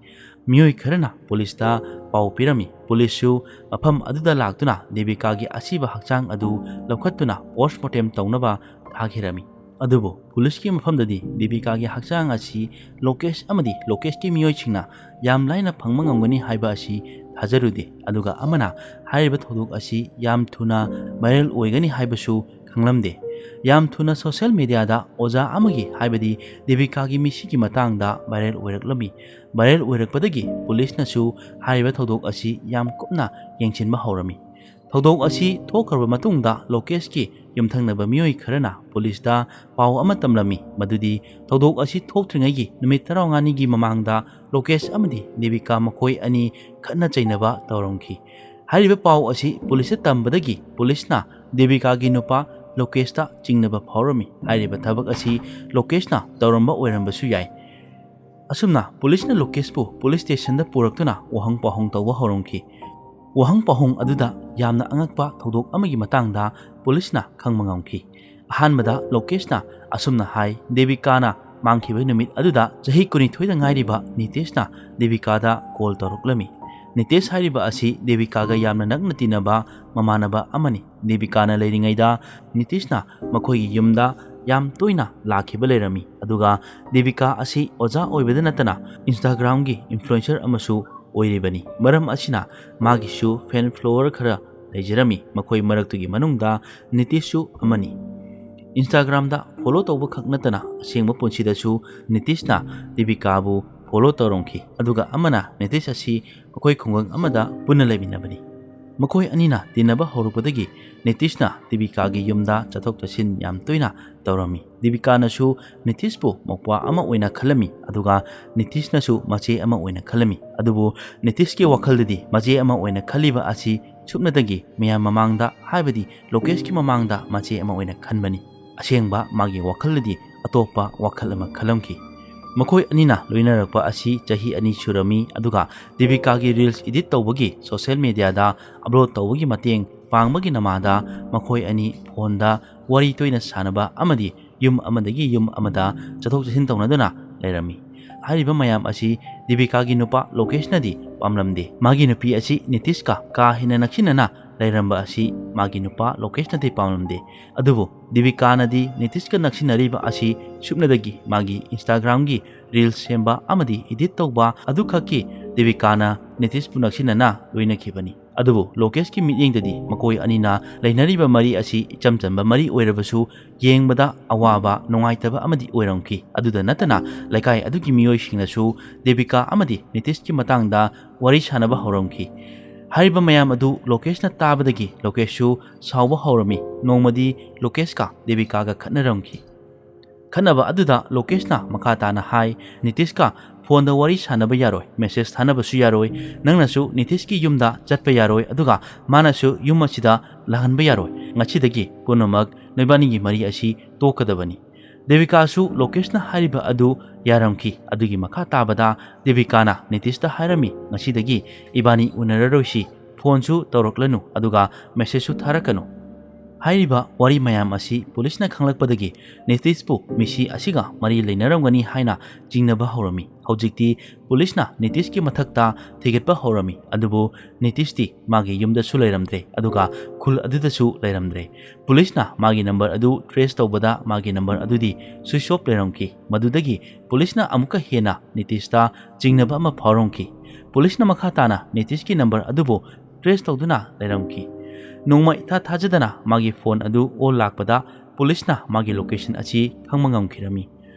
ꯃꯤꯑꯣꯏ ꯈꯔꯅ ꯄꯨꯂꯤꯁꯇ ꯄꯥꯎ ꯄꯤꯔꯝꯃꯤ꯫ ꯄꯨꯂꯤꯁꯁꯨ ꯃꯐꯝ ꯑꯗꯨꯗ ꯂꯥꯛꯇꯨꯅ ꯗꯦꯕꯤꯀꯥꯒꯤ ꯑꯁꯤꯕ ꯍꯛꯆꯥꯡ ꯑꯗꯨ ꯂꯧꯈꯠꯇꯨꯅ ꯄꯣꯁꯃꯣꯔꯇꯦꯝ ꯇꯧꯅꯕ ꯊꯥꯈꯤꯔꯝꯃꯤ꯫ ꯑꯗꯨꯕꯨ ꯄꯨꯂꯤꯁꯀꯤ ꯃꯐꯝꯗꯗꯤ ꯗꯦꯕꯤꯀꯥꯒꯤ ꯍꯛꯆꯥꯡ ꯑꯁꯤ ꯂꯣꯀꯦꯁ ꯑꯃꯗꯤ ꯂꯣꯀꯦꯁꯀꯤ ꯃꯤꯑꯣꯏꯁꯤꯡꯅ ꯌꯥꯝ ꯂꯥꯏꯅ ꯐꯪꯕ ꯉꯝꯒꯅꯤ ꯍꯥꯏꯕ ꯑꯁꯤ ꯊꯥꯖꯔꯨꯗꯦ꯫ ꯑꯗꯨꯒ ꯑꯃꯅ ꯍꯥꯏꯔꯤꯕ ꯊꯧꯗꯣꯛ ꯑꯁꯤ ꯌꯥꯝ ꯊꯨꯅ ꯚꯥꯏꯔꯦꯜ ꯑꯣꯏꯒꯅꯤ ꯍꯥꯏꯕꯁꯨ ꯈꯪꯂꯝꯗꯦ꯫ ꯌꯥꯝ ꯊꯨꯅ ꯁꯣꯁꯤꯌꯦꯜ ꯃꯤꯗꯤꯌꯥꯗ ꯑꯣꯖꯥ ꯑꯃꯒꯤ, ꯍꯥꯏꯕꯗꯤ ꯗꯦꯕꯤꯀꯥꯒꯤ ꯃꯤꯁꯤꯒꯤ ꯃꯇꯥꯡꯗ ꯚꯥꯏꯔꯦꯜ ꯑꯣꯏꯔꯛꯂꯝꯃꯤ꯫ ꯚꯥꯏꯔꯦꯜ ꯑꯣꯏꯔꯛꯄꯗꯒꯤ ꯄꯨꯂꯤꯁꯅꯁꯨ ꯍꯥꯏꯔꯤꯕ ꯊꯧꯗꯣꯛ ꯑꯁꯤ ꯌꯥꯝ ꯀꯨꯞꯅ ꯌꯦꯡꯁꯤꯟꯕ ꯍꯧꯔꯝꯃꯤ꯫ ꯊꯧꯗꯣꯛ ꯑꯁꯤ ꯊꯣꯛꯈ꯭ꯔꯕ ꯃꯇꯨꯡꯗ ꯂꯣꯀꯦꯁꯀꯤ ꯌꯨꯝꯊꯪꯅꯕ ꯃꯤꯑꯣꯏ ꯈꯔꯅ ꯄꯨꯂꯤꯁꯇ ꯄꯥꯎ ꯑꯃ ꯇꯝꯂꯝꯃꯤ, ꯃꯗꯨꯗꯤ ꯊꯧꯗꯣꯛ ꯑꯁꯤ ꯊꯣꯛꯇ꯭ꯔꯤꯉꯩꯒꯤ ꯅꯨꯃꯤꯠ ꯇꯔꯥꯃꯉꯥꯅꯤꯒꯤ ꯃꯃꯥꯡꯗ ꯂꯣꯀꯦꯁ ꯑꯃꯗꯤ ꯗꯦꯕꯤꯀꯥ ꯃꯈꯣꯏ ꯑꯅꯤ ꯈꯠꯅ ꯆꯩꯅꯕ ꯇꯧꯔꯝꯈꯤ꯫ ꯍꯥꯏꯔꯤꯕ ꯄꯥꯎ ꯑꯁꯤ ꯄꯨꯂꯤꯁꯇ ꯇꯝꯕꯗꯒꯤ ꯄꯨꯂꯤꯁꯅ ꯗꯦꯕꯤꯀꯥꯒꯤ ꯅꯨꯄꯥ ꯂꯣꯀꯦꯁꯇ ꯆꯤꯡꯅꯕ ꯐꯥꯎꯔꯝꯃꯤ꯫ ꯍꯥꯏꯔꯤꯕ ꯊꯕꯛ ꯑꯁꯤ ꯂꯣꯀꯦꯁꯅ ꯇꯧꯔꯝꯕ ꯑꯣꯏꯔꯝꯕꯁꯨ ꯌꯥꯏ꯫ ꯑꯁꯨꯝꯅ ꯄꯨꯂꯤꯁꯅ ꯂꯣꯀꯦꯁꯄꯨ ꯄꯨꯂꯤꯁ ꯁ꯭ꯇꯦꯁꯟꯗ ꯄꯨꯔꯛꯇꯨꯅ ꯋꯥꯍꯪ ꯄꯥꯎꯍꯪ ꯇꯧꯕ ꯍꯧꯔꯝꯈꯤ꯫ ꯋꯥꯍꯪ ꯄꯥꯎꯍꯪ ꯑꯗꯨꯗ ꯌꯥꯝꯅ ꯑꯉꯛꯄ ꯊꯧꯗꯣꯛ ꯑꯃꯒꯤ ꯃꯇꯥꯡꯗ ꯄꯨꯂꯤꯁꯅ ꯈꯪꯕ ꯉꯝꯈꯤ꯫ ꯑꯍꯥꯟꯕꯗ ꯂꯣꯀꯦꯁꯅ ꯑꯁꯨꯝꯅ ꯍꯥꯏ, ꯗꯦꯕꯤꯀꯥꯅ ꯃꯥꯡꯈꯤꯕ ꯅꯨꯃꯤꯠ ꯑꯗꯨꯗ ꯆꯍꯤ ꯀꯨꯟꯅꯤꯊꯣꯏꯗ ꯉꯥꯏꯔꯤꯕ ꯅꯤꯇꯦꯁꯅ ꯗꯦꯕꯤꯀꯥꯗ ꯀꯣꯜ ꯇꯧꯔꯛꯂꯝꯃꯤ꯫ ꯅꯤꯇꯤꯁ ꯍꯥꯏꯔꯤꯕ ꯑꯁꯤ ꯗꯦꯕꯤꯀꯥꯒ ꯌꯥꯝꯅ ꯅꯛꯅ ꯇꯤꯟꯅꯕ ꯃꯃꯥꯟꯅꯕ ꯑꯃꯅꯤ꯫ ꯗꯦꯕꯤꯀꯥꯅ ꯂꯩꯔꯤꯉꯩꯗ ꯅꯤꯇꯤꯁꯅ ꯃꯈꯣꯏꯒꯤ ꯌꯨꯝꯗ ꯌꯥꯝ ꯇꯣꯏꯅ ꯂꯥꯛꯈꯤꯕ ꯂꯩꯔꯝꯃꯤ꯫ ꯑꯗꯨꯒ ꯗꯦꯕꯤꯀꯥ ꯑꯁꯤ ꯑꯣꯖꯥ ꯑꯣꯏꯕꯗ ꯅꯠꯇꯅ Instagram-ꯒꯤ influencer ꯑꯃꯁꯨ ꯑꯣꯏꯔꯤꯕꯅꯤ꯫ ꯃꯔꯝ ꯑꯁꯤꯅ ꯃꯥꯒꯤꯁꯨ fan follower ꯈꯔ ꯂꯩꯖꯔꯝꯃꯤ꯫ ꯃꯈꯣꯏ ꯃꯔꯛꯇꯨꯒꯤ ꯃꯅꯨꯡꯗ ꯅꯤꯇꯤꯁꯁꯨ ꯑꯃꯅꯤ꯫ Instagram-ꯗ follow ꯇꯧꯕ ꯈꯛ ꯅꯠꯇꯅ ꯑꯁꯦꯡꯕ ꯄꯨꯟꯁꯤꯗꯁꯨ ꯅꯤꯇꯤꯁꯅ ꯗꯦꯕꯤꯀꯥꯕꯨ follow ꯇꯧꯔꯝꯈꯤ꯫ ꯑꯗꯨꯒ ꯑꯃꯅ ꯅꯤꯇꯤꯁ ꯑꯁꯤ ꯑꯩꯈꯣꯏ ꯈꯨꯡꯒꯪ ꯑꯃꯗ ꯄꯨꯟꯅ ꯂꯩꯃꯤꯟꯅꯕꯅꯤ꯫ ꯃꯈꯣꯏ ꯑꯅꯤꯅ ꯇꯤꯟꯅꯕ ꯍꯧꯔꯛꯄꯗꯒꯤ ꯅꯤꯇꯤꯁꯅ ꯗꯦꯕꯤꯀꯥꯒꯤ ꯌꯨꯝꯗ ꯆꯠꯊꯣꯛ ꯆꯠꯁꯤꯟ ꯌꯥꯝ ꯇꯣꯏꯅ ꯇꯧꯔꯝꯃꯤ꯫ ꯗꯦꯕꯤꯀꯥꯅꯁꯨ ꯅꯤꯇꯤꯁꯄꯨ ꯃꯧꯄ꯭ꯋꯥ ꯑꯃ ꯑꯣꯏꯅ ꯈꯜꯂꯝꯃꯤ, ꯑꯗꯨꯒ ꯅꯤꯇꯤꯁꯅꯁꯨ ꯃꯆꯦ ꯑꯃ ꯑꯣꯏꯅ ꯈꯜꯂꯝꯃꯤ꯫ ꯑꯗꯨꯕꯨ ꯅꯤꯇꯤꯁꯀꯤ ꯋꯥꯈꯜꯗꯗꯤ ꯃꯆꯦ ꯑꯃ ꯑꯣꯏꯅ ꯈꯜꯂꯤꯕ ꯑꯁꯤ ꯁꯨꯞꯅꯇꯒꯤ ꯃꯌꯥꯝ ꯃꯃꯥꯡꯗ, ꯍꯥꯏꯕꯗꯤ ꯂꯣꯀꯦꯁꯀꯤ ꯃꯃꯥꯡꯗ ꯃꯆꯦ ꯑꯃ ꯑꯣꯏꯅ ꯈꯟꯕꯅꯤ꯫ ꯑꯁꯦꯡꯕ ꯃꯥꯒꯤ ꯋꯥꯈꯜꯗꯗꯤ ꯑꯇꯣꯞꯄ ꯋꯥꯈꯜ ꯑꯃ ꯈꯜꯂꯝꯈꯤ꯫ ꯃꯈꯣꯏ ꯑꯅꯤꯅ ꯂꯣꯏꯅꯔꯛꯄ ꯑꯁꯤ ꯆꯍꯤ ꯑꯅꯤ ꯁꯨꯔꯝꯃꯤ, ꯑꯗꯨꯒ ꯗꯦꯕꯤꯀꯥꯒꯤ reels edit ꯇꯧꯕꯒꯤ, social media-ꯗ upload ꯇꯧꯕꯒꯤ ꯃꯇꯦꯡ ꯄꯥꯡꯕꯒꯤ ꯅꯃꯥꯗ ꯃꯈꯣꯏ ꯑꯅꯤ phone-ꯗ ꯋꯥꯔꯤ ꯇꯣꯏꯅ ꯁꯥꯟꯅꯕ ꯑꯃꯗꯤ ꯌꯨꯝ ꯑꯃꯗꯒꯤ ꯌꯨꯝ ꯑꯃꯗ ꯆꯠꯊꯣꯛ ꯆꯠꯁꯤꯟ ꯇꯧꯅꯗꯨꯅ ꯂꯩꯔꯝꯃꯤ꯫ ꯍꯥꯏꯔꯤꯕ ꯃꯌꯥꯝ ꯑꯁꯤ ꯗꯦꯕꯤꯀꯥꯒꯤ ꯅꯨꯄꯥ ꯂꯣꯀꯦꯁꯅꯗꯤ ꯄꯥꯝꯂꯝꯗꯦ꯫ ꯃꯥꯒꯤ ꯅꯨꯄꯤ ꯑꯁꯤ ꯅꯤꯇꯤꯁꯀ ꯀꯥ ꯍꯦꯟꯅ ꯅꯛꯁꯤꯟꯅꯅ ꯂꯩꯔꯝꯕ ꯑꯁꯤ ꯃꯥꯒꯤ ꯅꯨꯄꯥ ꯂꯣꯀꯦꯁꯅꯗꯤ ꯄꯥꯝꯂꯝꯗꯦ꯫ ꯑꯗꯨꯕꯨ ꯗꯦꯕꯤꯀꯥꯅꯗꯤ ꯅꯤꯇꯤꯁꯀ ꯅꯛꯁꯤꯟꯅꯔꯤꯕ ꯑꯁꯤ ꯁꯨꯞꯅꯗꯒꯤ ꯃꯥꯒꯤ Instagram-ꯒꯤ reels ꯁꯦꯝꯕ ꯑꯃꯗꯤ edit ꯇꯧꯕ ꯑꯗꯨꯈꯛꯀꯤ ꯗꯦꯕꯤꯀꯥꯅ ꯅꯤꯇꯤꯁꯄꯨ ꯅꯛꯁꯤꯟꯅꯅ ꯂꯣꯏꯅꯈꯤꯕꯅꯤ꯫ ꯑꯗꯨꯕꯨ ꯂꯣꯀꯦꯁꯀꯤ ꯃꯤꯠꯌꯦꯡꯗꯗꯤ ꯃꯈꯣꯏ ꯑꯅꯤꯅ ꯂꯩꯅꯔꯤꯕ ꯃꯔꯤ ꯑꯁꯤ ꯏꯆꯝ ꯆꯝꯕ ꯃꯔꯤ ꯑꯣꯏꯔꯕꯁꯨ ꯌꯦꯡꯕꯗ ꯑꯋꯥꯕ, ꯅꯨꯡꯉꯥꯏꯇꯕ ꯑꯃꯗꯤ ꯑꯣꯏꯔꯝꯈꯤ꯫ ꯑꯗꯨꯗ ꯅꯠꯇꯅ ꯂꯩꯀꯥꯏ ꯑꯗꯨꯒꯤ ꯃꯤꯑꯣꯏꯁꯤꯡꯅꯁꯨ ꯗꯦꯕꯤꯀꯥ ꯑꯃꯗꯤ ꯅꯤꯇꯤꯁꯀꯤ ꯃꯇꯥꯡꯗ ꯋꯥꯔꯤ ꯁꯥꯅꯕ ꯍꯧꯔꯝꯈꯤ꯫ ꯍꯥꯏꯔꯤꯕ ꯃꯌꯥꯝ ꯑꯗꯨ ꯂꯣꯀꯦꯁꯅ ꯇꯥꯕꯗꯒꯤ ꯂꯣꯀꯦꯁꯁꯨ ꯁꯥꯎꯕ ꯍꯧꯔꯝꯃꯤ꯫ ꯅꯣꯡꯃꯗꯤ ꯂꯣꯀꯦꯁꯀ ꯗꯦꯕꯤꯀꯥꯒ ꯈꯠꯅꯔꯝꯈꯤ꯫ ꯈꯠꯅꯕ ꯑꯗꯨꯗ ꯂꯣꯀꯦꯁꯅ ꯃꯈꯥ ꯇꯥꯅ ꯍꯥꯏ, "ꯅꯤꯇꯤꯁꯀ phone-ꯗ ꯋꯥꯔꯤ ꯁꯥꯅꯕ ꯌꯥꯔꯣꯏ, message ꯊꯥꯅꯕꯁꯨ ꯌꯥꯔꯣꯏ, ꯅꯪꯅꯁꯨ ꯅꯤꯇꯤꯁꯀꯤ ꯌꯨꯝꯗ ꯆꯠꯄ ꯌꯥꯔꯣꯏ, ꯑꯗꯨꯒ ꯃꯥꯅꯁꯨ ꯌꯨꯝ ꯑꯁꯤꯗ ꯂꯥꯛꯍꯟꯕ ꯌꯥꯔꯣꯏ꯫ ꯉꯁꯤꯗꯒꯤ ꯄꯨꯝꯅꯃꯛ ꯅꯣꯏꯕꯥꯅꯤꯒꯤ ꯃꯔꯤ ꯑꯁꯤ ꯇꯣꯛꯀꯗꯕꯅꯤ꯫" ꯗꯦꯕꯤꯀꯥꯁꯨ ꯂꯣꯀꯦꯁꯅ ꯍꯥꯏꯔꯤꯕ ꯑꯗꯨ ꯌꯥꯔꯝꯈꯤ꯫ ꯑꯗꯨꯒꯤ ꯃꯈꯥ ꯇꯥꯕꯗ ꯗꯦꯕꯤꯀꯥꯅ ꯅꯤꯇꯤꯁꯇ ꯍꯥꯏꯔꯝꯃꯤ, "ꯉꯁꯤꯗꯒꯤ ꯏꯕꯥꯅꯤ ꯎꯅꯔꯔꯣꯏꯁꯤ, phone-ꯁꯨ ꯇꯧꯔꯛꯂꯅꯨ, ꯑꯗꯨꯒ message-ꯁꯨ ꯊꯥꯔꯛꯀꯅꯨ꯫" ꯍꯥꯏꯔꯤꯕ ꯋꯥꯔꯤ ꯃꯌꯥꯝ ꯑꯁꯤ ꯄꯨꯂꯤꯁꯅ ꯈꯪꯂꯛꯄꯗꯒꯤ ꯅꯤꯇꯤꯁꯄꯨ ꯃꯤꯁꯤ ꯑꯁꯤꯒ ꯃꯔꯤ ꯂꯩꯅꯔꯝꯒꯅꯤ ꯍꯥꯏꯅ ꯆꯤꯡꯅꯕ ꯍꯧꯔꯝꯃꯤ꯫ ꯍꯧꯖꯤꯛꯇꯤ ꯄꯨꯂꯤꯁꯅ ꯅꯤꯇꯤꯁꯀꯤ ꯃꯊꯛꯇ ꯊꯤꯒꯠꯄ ꯍꯧꯔꯝꯃꯤ, ꯑꯗꯨꯕꯨ ꯅꯤꯇꯤꯁꯇꯤ ꯃꯥꯒꯤ ꯌꯨꯝꯗꯁꯨ ꯂꯩꯔꯝꯗ꯭ꯔꯦ, ꯑꯗꯨꯒ ꯈꯨꯜ ꯑꯗꯨꯗꯁꯨ ꯂꯩꯔꯝꯗ꯭ꯔꯦ꯫ ꯄꯨꯂꯤꯁꯅ ꯃꯥꯒꯤ ꯅꯝꯕꯔ ꯑꯗꯨ ꯇ꯭ꯔꯦꯁ ꯇꯧꯕꯗ ꯃꯥꯒꯤ ꯅꯝꯕꯔ ꯑꯗꯨꯗꯤ ꯁ꯭ꯋꯤꯆ ꯑꯣꯐ ꯂꯩꯔꯝꯈꯤ꯫ ꯃꯗꯨꯗꯒꯤ ꯄꯨꯂꯤꯁꯅ ꯑꯃꯨꯛꯀ ꯍꯦꯟꯅ ꯅꯤꯇꯤꯁꯇ ꯆꯤꯡꯅꯕ ꯑꯃ ꯐꯥꯎꯔꯝꯈꯤ꯫ ꯄꯨꯂꯤꯁꯅ ꯃꯈꯥ ꯇꯥꯅ ꯅꯤꯇꯤꯁꯀꯤ ꯅꯝꯕꯔ ꯑꯗꯨꯕꯨ ꯇ꯭ꯔꯦꯁ ꯇꯧꯗꯨꯅ ꯂꯩꯔꯝꯈꯤ꯫ ꯅꯣꯡꯃ ꯏꯊꯥ ꯊꯥꯖꯗꯅ ꯃꯥꯒꯤ ꯐꯣꯟ ꯑꯗꯨ ꯑꯣꯟ ꯂꯥꯛꯄꯗ ꯄꯨꯂꯤꯁꯅ ꯃꯥꯒꯤ ꯂꯣꯀꯦꯁꯟ ꯑꯁꯤ ꯈꯪꯕ ꯉꯝꯈꯤꯔꯝꯃꯤ꯫